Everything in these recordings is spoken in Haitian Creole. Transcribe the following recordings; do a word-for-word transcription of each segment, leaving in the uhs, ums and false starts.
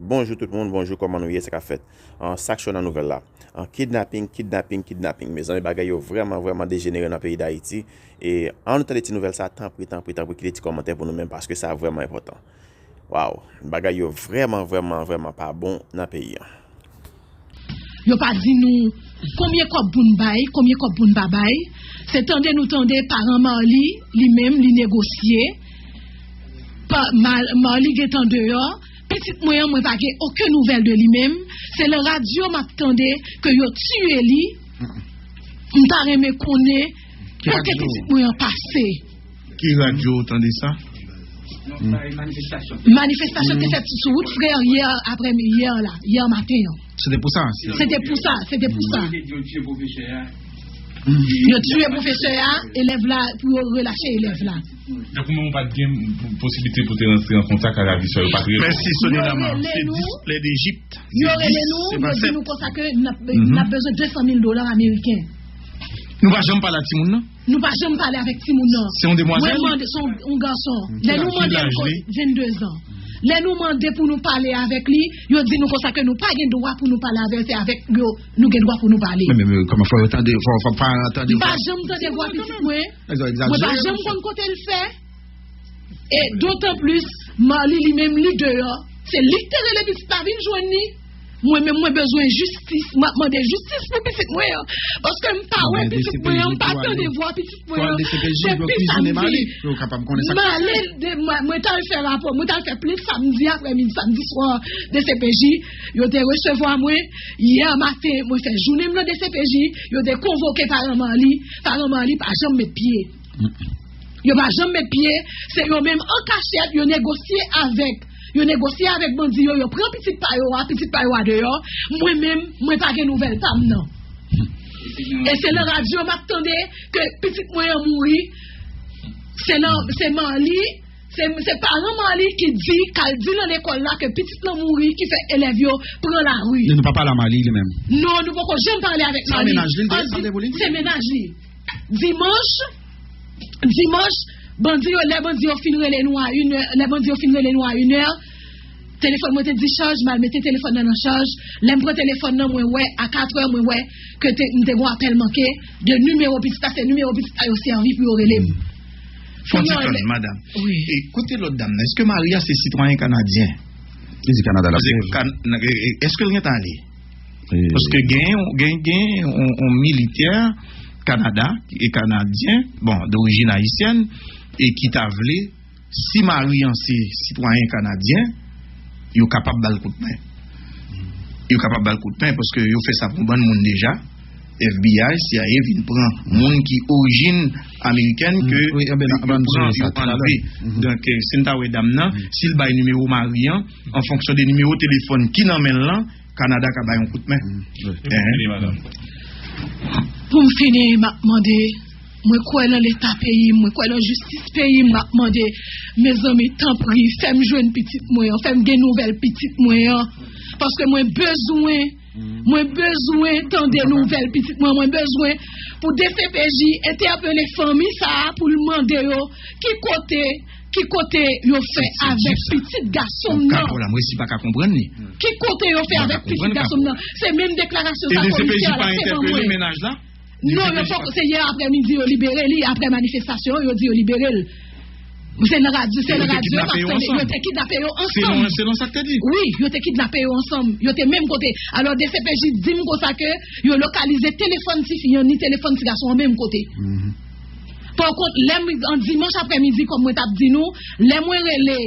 Bonjou tout moun, bonjou, kòman nou ye, sa k ap fèt? An, sa k cho nan nouvèl la? An, kidnaping, kidnaping, kidnaping. Mezanmi, bagay yo vrèman, vrèman dejenere nan peyi Dayiti. E an nou tande ti nouvèl sa, tanpri, tanpri, tanpri, kite ti kòmantè pou nou menm, paske sa vrèman enpòtan. Waw, bagay yo vrèman, vrèman, vrèman pa bon nan peyi an. Yo pa di nou konbyen kòb pou n bay, konbyen kòb pou n pa bay. Se tande nou tande paran Marly, li menm, li negosye. Pa, Ma- Marly gentan deyò. Pitit mwen an, mwen pa gen okenn nouvèl de li menm. Se nan radyo m ap tande ke yo tiye li. M ta renmen konnen kote pitit mwen an pase. Ki radyo ou tande sa? Manifestasyon te fèt sou wout Frè yè aprè yè la, yè maten an. Se te pou sa? Se te pou sa, se te pou sa. Yo tiye pwofesè a, elèv la, pou yo relache elèv la. Donk ou menm ou pa t gen posibilite pou te rantre an kontak ak ravisè yo, pa t rele. Mèsi Sonia Lamar, se dis plè Dejip. Yo rele nou, yo di nou konsa ke n ap bezwen de san mil dola ameriken. Nou pa janm pale ak timoun nan? Nou pa janm pale avèk timoun nan. Se yon demwazèl? Mwen mande, se yon gason. Lè nou mande l, vennde zan. Lè nou mande pou nou pale avèk li, yo di nou konsa ke nou pa gen dwa pou nou pale avè l, se avèk yo nou gen dwa pou nou pale. Men, men, men, kòman fò yo tande, fò, fò paran tande vwa? M pa janm tande vwa pitit mwen. Mwen pa janm konn kote l fè. E dotan plis, Marly li menm li deyò. Se li k te rele pitit la vin jwenn li. Mwen menm mwen bezwen jistis. M ap mande jistis pou pitit mwen an. Paske m pa wè pitit mwen an, m pa tande vwa pitit mwen an. Depi samdi. M ale, mwen t al fè rapò, mwen t al fè plent samdi aprèmidi, samdi swa, D C P J. Yo te resevwa mwen. Yè maten, mwen fè jounen m nan D C P J. Yo te konvoke paran Marly. Paran Marly pa janm met pye. Yo pa janm met pye, se yo menm an kachèt, yo negosye avèk, yo negosye avèk bandi yo, yo pran pitit pa yo a, pitit pa yo a deyò. Mwen menm, mwen pa gen nouvèl pa m nan. E se nan radyo m ap tande ke pitit mwen an mouri. Se nan, se Marly, se, se paran Marly ki di, k al di nan lekòl la ke pitit lan mouri, ki fè elèv yo pran lari. Men nou pa pale a Marly li menm? Non, nou poko janm pale avèk Marly. Sa mennaj li, li te pale pou li? Se mennaj li. Dimanch, dimanch, bandi yo, lè bandi yo fin rele nou a inè, lè bandi yo fin rele nou a inè, telefòn mwen te dichaj, m al mete telefòn nan nan chaj. Lè m pran telefòn nan, mwen wè, a katrè, mwen wè ke te, m te gon apèl manke de nimewo pitit la, se nimewo pitit la yo sèvi pou yo rele m. Fon ti tann, madanm. Wi. E kote lòt dam nan? Èske Maria se sitwayen kanadyen? Li di Kanada l ap viv. Èske l gentan ale? Paske gen gen gen yon militè Kanada e kanadyen, bon, dorijin ayisyèn, e ki ta vle, si mari an se sitwayen kanadyen, yo kapab ba l kout men. Yo kapab ba l kout men paske yo fè sa pou yon bann moun deja. F B I, C I A vin pran moun ki orijin amerikèn ke yo pran, yo anlve. Donk, si n ta wè dam nan, si l bay nimewo mari an, an fonksyon de nimewo telefòn ki nan men l lan, Kanada ka bay yon kout men. Pou m fini, m ap mande, mwen kwè nan leta peyi m, mwen kwè nan jistis peyi m, m ap mande, mezanmi, tanpri, fè m jwenn pitit mwen an, fè m gen nouvèl pitit mwen an, paske mwen bezwen, mwen bezwen tande nouvèl pitit mwen, mwen bezwen pou D C P J entèpele fanmi sa a pou l mande yo ki kote Ki kote yo fè avèk pitit gason m nan? Mwen resi pa ka konprann li. Ki kote yo fè avèk pitit gason m nan? Se menm deklarasyon sa komisè a la fè ban mwen. Non, yo poko, se yè aprèmidi yo libere li, aprè manifestasyon yo di yo libere l. Se nan radyo, se nan radyo m ap tande, yo te kidnape yo ansanm. Selon sa k te di. Wi, yo te kidnape yo ansanm. Yo te menm kote. Alò, D C P J di m konsa ke yo lokalize telefòn tifi an ni telefòn ti gason an menm kote. Pakont, lè m, an dimanch aprèmidi, kòm mwen t ap di nou, lè mwen rele,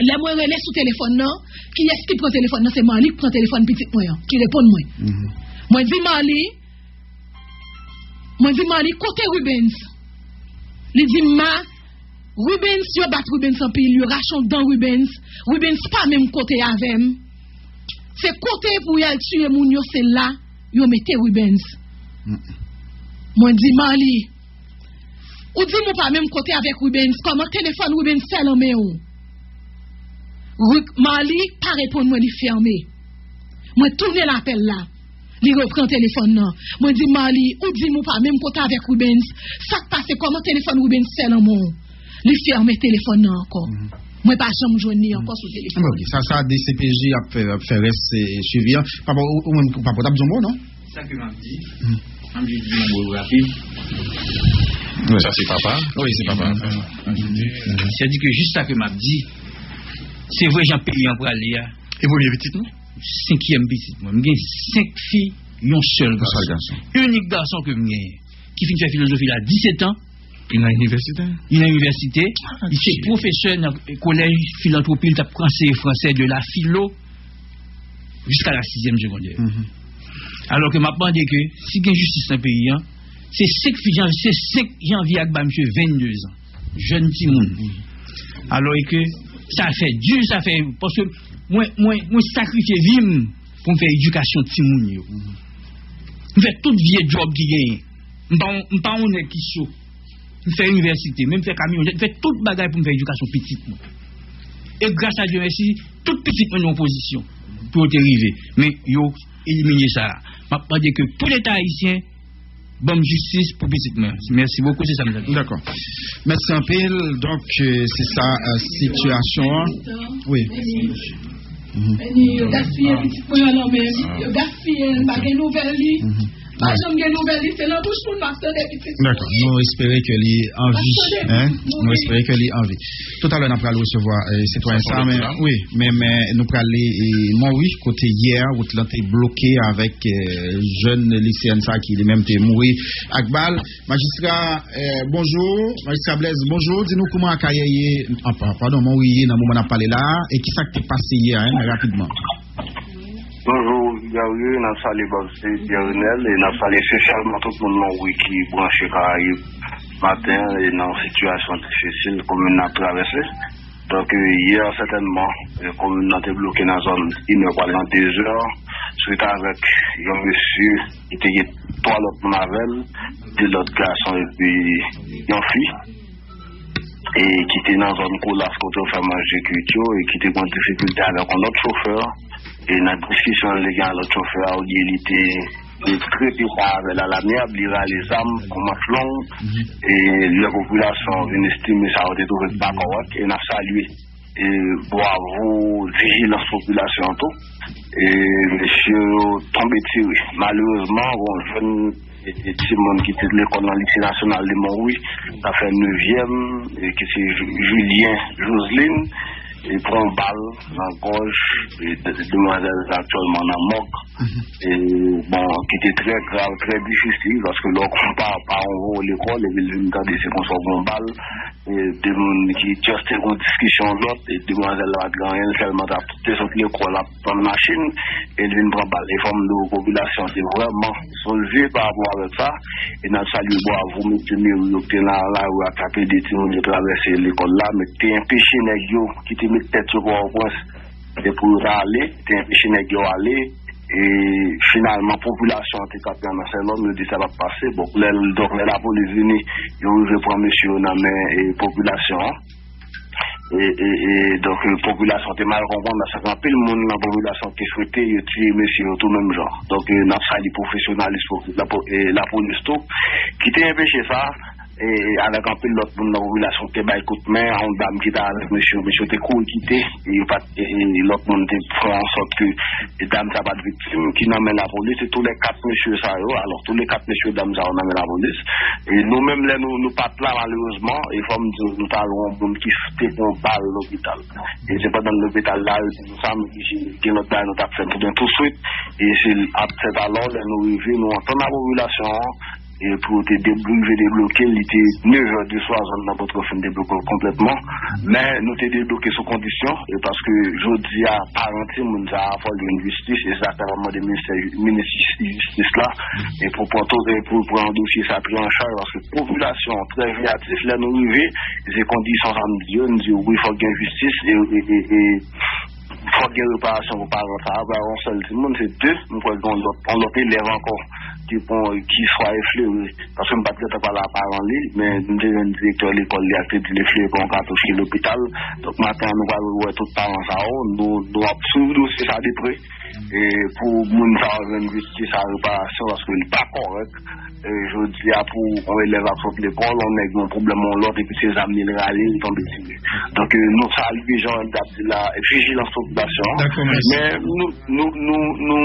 lè mwen rele sou telefòn nan, kiyès ki pran telefòn nan? Se Marly ki pran telefòn pitit mwen an, ki reponn mwen. Mwen di Marly, mwen di Marly, kote Rubens? Li di m, Ma, Rubens, yo bat Rubens anpil, yo rache yon dan Rubens, Rubens pa menm kote avè m. Se kote pou y al tiye moun yo, se la yo mete Rubens. Mwen di Marly, ou di m ou pa menm kote avèk Rubens, kòman telefòn Rubens fè nan men w? Marly pa reponn mwen, li fèmen. Mwen tounen lapèl la. Li repran telefòn nan. Mwen di Marly, ou di m ou pa menm kote avèk Rubens, sa k pase, kòman telefòn Rubens fè nan men w? Li fèmen telefòn nan ankò. Mwen pa janm jwenn li ankò sou telefòn. Bon, ok, sa, sa, D C P J ap fè, ap fè rès, eh, swivi an. Papa, ou, ou menm, papa, w t ap di yon mo, non? Sa ke m ap di, m ap jis di yon mo rapid. Sa se papa? Wi, se papa. Sètadi ke jis sa ke m ap di, se vre jan peyi an prale a. E premye pitit nou? Senkyèm pitit mwen. M gen senk fi, yon sèl gason. Yon sèl gason. Inik gason ke m genyen, ki fin fè filozofi la disèt an. Li nan inivèsite? Li nan inivèsite. Li se pwofesè nan kolèj filantwopi, li t ap anseye fransè de la filo jiska la sizyèm segondè. Alò ke m ap mande ke si gen jistis nan peyi an, se senk fi jan-, se senk janvye a k ba misye vennde zan. Jèn timoun. Alò e ke sa fè di, sa fè, paske mwen, mwen, mwen sakrifye vi m pou m fè edikasyon timoun yo. M fè tout vye djòb ki genyen. M pa yon, m pa yon nèg ki cho. M fè inivèsite, men m fè kamyonèt, m fè tout bagay pou m fè edikasyon pitit mwen. E gras a Dye mèsi, tout pitit mwen nan yon pozisyon pou yo te rive. Men yo elimine sa. M ap mande ke pou Leta ayisyen, ban m jistis pou pitit mwen. Mèsi bokou, se sa m ta di. Dakò. Mèsi anpil. Donk, euh, se sa, euh, sitiyasyon an. Wi. Yo gaspiye pitit mwen an nan men m. Yo gaspiye l, m pa gen nouvèl li. Pa janm gen nouvèl li, se nan bouch moun m ap tande pitit mwen. Dakò. Nou espere ke li an vi. Hein? Nou espere ke li an vi. Toutalè, n ap pral resevwa, eh, sitwayen sa, men, wi, men, men nou prale, eh, Monwi, kote yè, wout lan te bloke avèk, eh, jèn liseyen sa ki li menm te mouri ak bal. Majistra, eh, bonjou. Majistra Blaise, bonjou. Di nou kouman Akayè ye, ah, pa-, padon, Monwi ye nan moman n ap pale la a, e kisa k te pase yè a, hein, rapidman. Bonjou, Gary, n ap salye Bob Seed, Pierre Renel, e n ap salye espesyalman tout moun Monwi ki branche Karayib maten an, e nan yon sitiyasyon difisil komin nan ap travèse. Donk, e, yè, sètènman, e, komin nan te bloke nan zòn inè pral nan dezè, swit avèk yon mesye ki te gen twa lòt moun avè l, de lòt gason epi yon fi, e ki te nan zòn Kolas kote yo fè manje kwit yo, e ki te gen difikilte avèk yon lòt chofè, e nan diskisyon li gen ak lòt chofè a, olye li te, li trete sa avè l alamyab, li rale zam, yon manch long, e lè popilasyon an vin estime sa, yo te twouve l pa kòrèk, e n ap salye, e bwavo vijilans popilasyon an tou. E mesye yo tonbe tire. Malerezman, yon jèn e, e, timoun ki te lekòl nan Lise Nasyonal de Monwi, k ap fè nevyèm, e, ki se Ju-, Julien Joseline, e, pran bal nan gòj, e, de-, de-, demwazèl sa aktyèlman nan mòg. E, bon, ki te trè grav, trè difisil, paske lè w konpare pa yon vo lekòl, epi l vin tande se konsa w pran bal, e, de moun ki just te gon diskisyon lòt, e demwazèl la pa t gen anyen, l sèlman t ap te sot lekòl ap tann machin, e l vin pran bal. E fò m di w, popilasyon an te vrèman soulve pa rapò avèk sa, e n ap salye bwavo mesye meri yo ki te nan lari a k t ap ede timoun yo travèse lekòl la, men ki te enpeche nèg yo ki te met tèt yo Pòtoprens, e pou yo ta ale, te enpeche nèg yo ale, e finalman, popilasyon an te kanpe an sèl òm, yo di sa p ap pase. Bon, lè, donk, lè lapolis vini, yo rive pran mesye yo nan men, e, popilasyon an. E, e, e, donk, e, popilasyon te mal konprann, paske anpil moun nan popilasyon te swete yo tiye mesye yo tou menm jan. Donk, e, n ap salye pwofesyonalis po-, lapo-, e, lapolis tou, ki te enpeche sa, e, avèk anpil lòt moun nan popilasyon ki te bay kout men, yon dam ki te avèk mesye yo, mesye yo te kouri kite, e yo pa t, e, e, lòt moun te fè an sòt ke, e, dam sa pa t viktim, ki nan men lapolis, e tou lè kat mesye sa yo, alò, tou lè kat mesye dam sa yo nan men lapolis. E nou menm, lè nou, nou pa t la, malerezman, e fò m di w, nou ta jwenn yon moun ki f-, te pran bal lopital. E se pandan lopital la, yo di nou sa, m oblije gen lòt bagay nou t ap fè, m tounen touswit. E se apre sa, lè nou rive, nou antann ak popilasyon an, e pou yo te debloke, debloke, li te nevè de swa, zòn nan potko fin debloke konplètman. Men nou te debloke sou kondisyon, e paske jodi a, paran timoun sa a, fò l jwenn jistis, e se sa k fè m ap mande ministè, minis jistis la, e pou pran tout, e pou pran dosye sa trè an chaj, paske popilasyon an trè veyatif, lè nou rive, se kondisyon sa m di yo, m di yo, wi, fòk gen jistis, e, e, e, e fòk gen reparasyon pou paran sa a, pa yon sèl timoun, se de, m kwè gen yon lòt, yon lòt elèv ankò. te pran ki swa eflere, paske m pa t gentan pale a paran li, men m te jwenn direktè lekòl li a ki te di l eflere pran yon katouch ki lopital. Donk, maten an, nou pral wè tout paran sa yo, nou, nou ap swiv dosye sa de pre. E pou moun sa yo jwenn jistis a reparasyon, paske li pa kòrèk. E jodi a, pou yon elèv ap sot lekòl, yon nèg gen yon pwoblèm yon lòt, epi se zam li l rale, li tonbe tire. Donk, e, nou salye jan w ap di la, vijilans popilasyon an. Dakò, mèsi. Men nou, nou, nou,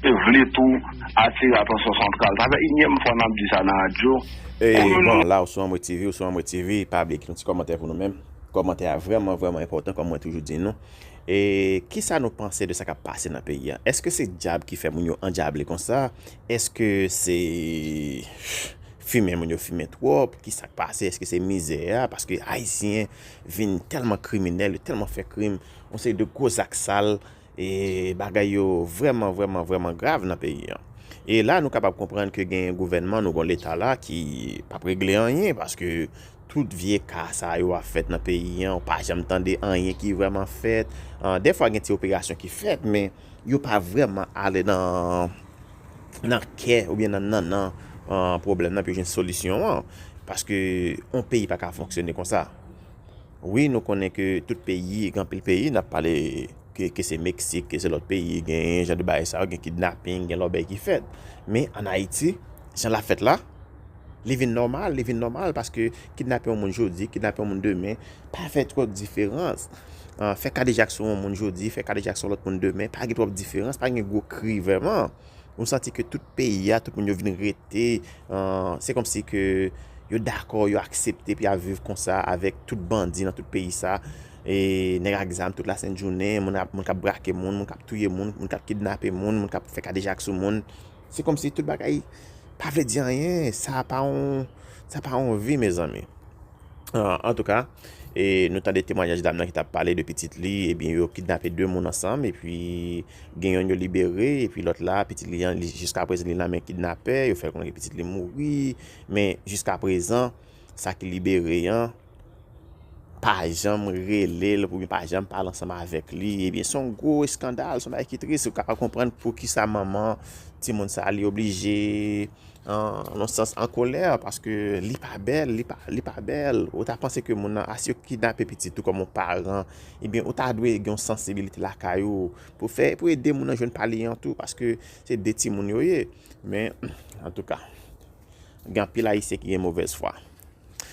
nou vle tou atire atansyon santral. Sa fè inyèm fwa n ap di sa nan radyo. E, komin bon, la, ou sou Anmwe T V, ou sou Anmwe T V, pa bliye kite yon ti kòmantè pou nou menm. Kòmantè a vrèman, vrèman enpòtan, kòm mwen toujou di nou. E kisa nou panse de sa k ap pase nan peyi a? Èske se dyab ki fè moun yo andyablé konsa? Èske se fimen moun yo fimen twòp? Kisa k pase? Èske se mizè a? Paske Ayisyen vin tèlman kriminèl, yo tèlman fè krim, yon seri de gwo zak sal, e bagay yo vrèman, vrèman, vrèman grav nan peyi a. E la, nou kapab konprann ke gen gouvènman, nou gon Leta la ki p ap regle anyen, paske tout vye ka sa yo ap fèt nan peyi a, ou pa janm tande anyen ki vrèman fèt. Ah, dèfwa gen ti operasyon ki fèt, men yo pa vrèman ale nan, nan kè oubyen nan nannan, ah, pwoblèm nan pou yo jwenn solisyon an. Paske yon peyi pa ka fonksyone konsa. Wi, nou konnen ke tout peyi, gen anpil peyi, n ap pale ke, ke se Meksik, ke se lòt peyi, gen jan de bagay sa yo, gen kidnaping, gen lòt bagay ki fèt. Men ann Ayiti, jan l ap fèt la, li vin nòmal, li vin nòmal, paske kidnape yon moun jodi, kidnape yon moun demen, pa fè twòp diferans. Ah, fè kadejak sou yon moun jodi, fè kadejak sou yon lòt moun demen, pa gen twòp diferans, pa gen gwo kri vrèman. Ou santi ke tout peyi a, tout moun yo vin rete, ah, se kòmsi ke yo dakò, yo aksepte pou y ap viv konsa avèk tout bandi nan tout peyi sa. E nèg ak zam tout lasent jounen, moun ap, moun k ap brake moun, moun k ap touye moun, moun k ap kidnape moun, moun k ap fè kadejak sou moun. Se kòmsi tout bagay pa vle di anyen. Sa pa yon, sa pa yon vi, mezanmi. Ah, antouka, e nou tande temwayaj dam nan ki t ap pale de pitit li, ebyen, yo kidnape de moun ansanm, epi gen yonn yo libere, epi lòt la, pitit li an, li, jiskaprezan, li nan men kidnapè, yo fè konnen ke pitit li mouri, men jiskaprezan, sa ki libere an, pa janm rele l, oubyen pa janm pale ansanm avèk li, ebyen, se yon gwo eskandal, se yon bagay ki tris, ou kapab konprann poukisa manman timoun sa, li oblije an, nan sans an kolè, paske li pa bèl, li pa, li pa bèl. Ou ta panse ke moun nan, a, si yo kidnape pitit ou kòm yon paran, ebyen, ou ta dwe gen yon sansibilite lakay ou pou fè, pou ede moun nan jwenn pa li an tou, paske se de timoun yo ye. Men, antouka, gen anpil Ayisyen ki gen movèz fwa.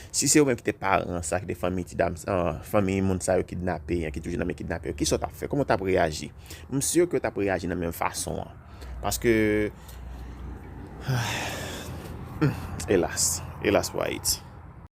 Si se ou menm ki te paran sa, ki te fanmi ti dam, ah, fanmi moun sa yo kidnape an, ki toujou nan men kidnapè yo, kisa w t ap fè? Kòman w t ap reyaji? M si ke w t ap reyaji nan menm fason an. Paske, elas, elas pou Ayiti.